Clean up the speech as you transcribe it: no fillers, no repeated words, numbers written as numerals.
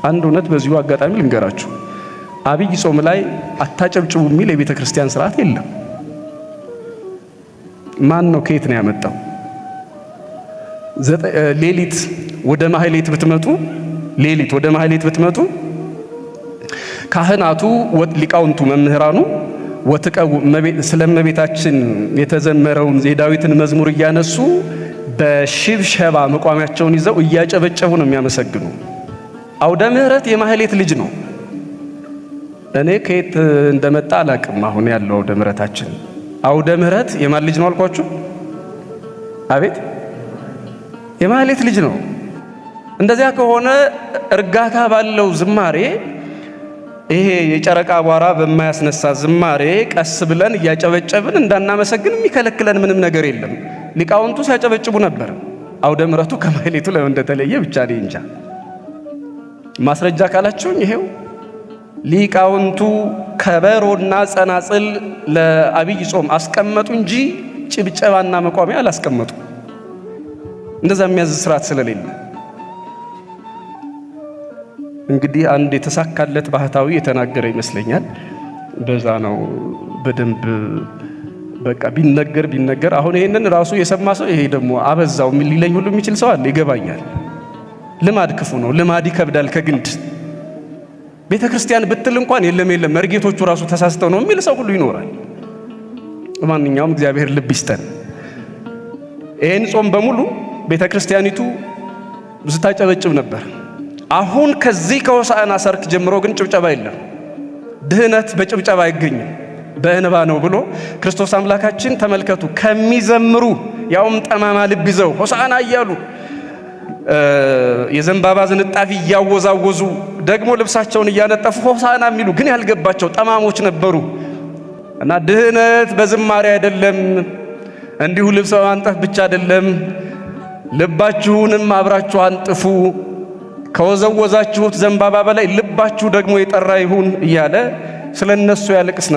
አንድ እውነት በዚሁ አጋጣሚ ልንገራችሁ። አብይ ጾም ላይ አታጨብጭቡ የሚል የቤተ ክርስቲያን ስርዓት የለም። ማን ነው ከየት ነው ያመጣው? ሌሊት ወደ ማህሌት ብትመጡ፣ ሌሊት ወደ ማህሌት ብትመጡ ካህናቱ፣ ሊቃውንቱ፣ መምህራኑ ወትቀው ስለ እመቤታችን የተዘመረውን የዳዊትን መዝሙር እያነሱ በሽብሸባ መቋሚያቸውን ይዘው እያጨበጨቡ ነው የሚያመሰግኑ። አውደ ምሕረት የማህሌት ልጅ ነው። እኔ ከየት እንደመጣ አላቅም። አሁን ያለው አውደ ምሕረታችን አውደ ምሕረት የማን ልጅ ነው አልኳችሁ? አቤት፣ የማህሌት ልጅ ነው። እንደዚያ ከሆነ እርጋታ ባለው ዝማሬ፣ ይሄ የጨረቃ አቧራ በማያስነሳ ዝማሬ ቀስ ብለን እያጨበጨብን እንዳናመሰግን የሚከለክለን ምንም ነገር የለም። ሊቃውንቱ ሲያጨበጭቡ ነበር። አውደ ምሕረቱ ከማህሌቱ ለምን እንደተለየ ብቻ እኔ እንጃ። ማስረጃ ካላችሁኝ ይሄው ሊቃውንቱ ከበሮና ጸናጽል ለአብይ ጾም አስቀመጡ እንጂ ጭብጨባና መቋሚያ አላስቀመጡ። እንደዛ የሚያዝ ስርዓት ስለሌለ እንግዲህ አንድ የተሳካለት ባህታዊ የተናገረ ይመስለኛል። በዛ ነው በደንብ በቃ ቢነገር ቢነገር አሁን ይሄንን ራሱ የሰማ ሰው ይሄ ደግሞ አበዛው ሊለኝ ሁሉ የሚችል ሰው አለ። ይገባኛል። ልማድ ክፉ ነው። ልማድ ይከብዳል ከግንድ። ቤተ ክርስቲያን ብትል እንኳን የለም የለም መርጌቶቹ ራሱ ተሳስተው ነው የሚል ሰው ሁሉ ይኖራል። ማንኛውም እግዚአብሔር ልብ ይስጠን። ይህን ጾም በሙሉ ቤተ ክርስቲያኒቱ ስታጨበጭብ ነበር። አሁን ከዚህ ከሆሳዕና ሰርክ ጀምሮ ግን ጭብጨባ የለም። ድህነት በጭብጨባ አይገኝም፣ በእንባ ነው ብሎ ክርስቶስ አምላካችን ተመልከቱ፣ ከሚዘምሩ ያውም ጠማማ ልብ ይዘው ሆሳዕና እያሉ የዘንባባ ዝንጣፊ እያወዛወዙ ደግሞ ልብሳቸውን እያነጠፉ ሆሳዕና የሚሉ ግን ያልገባቸው ጠማሞች ነበሩ። እና ድህነት በዝማሬ አይደለም፣ እንዲሁ ልብስ በማንጠፍ ብቻ አይደለም። ልባችሁንም አብራችሁ አንጥፉ፣ ከወዘወዛችሁት ዘንባባ በላይ ልባችሁ ደግሞ የጠራ ይሁን እያለ ስለ እነሱ ያለቅስ።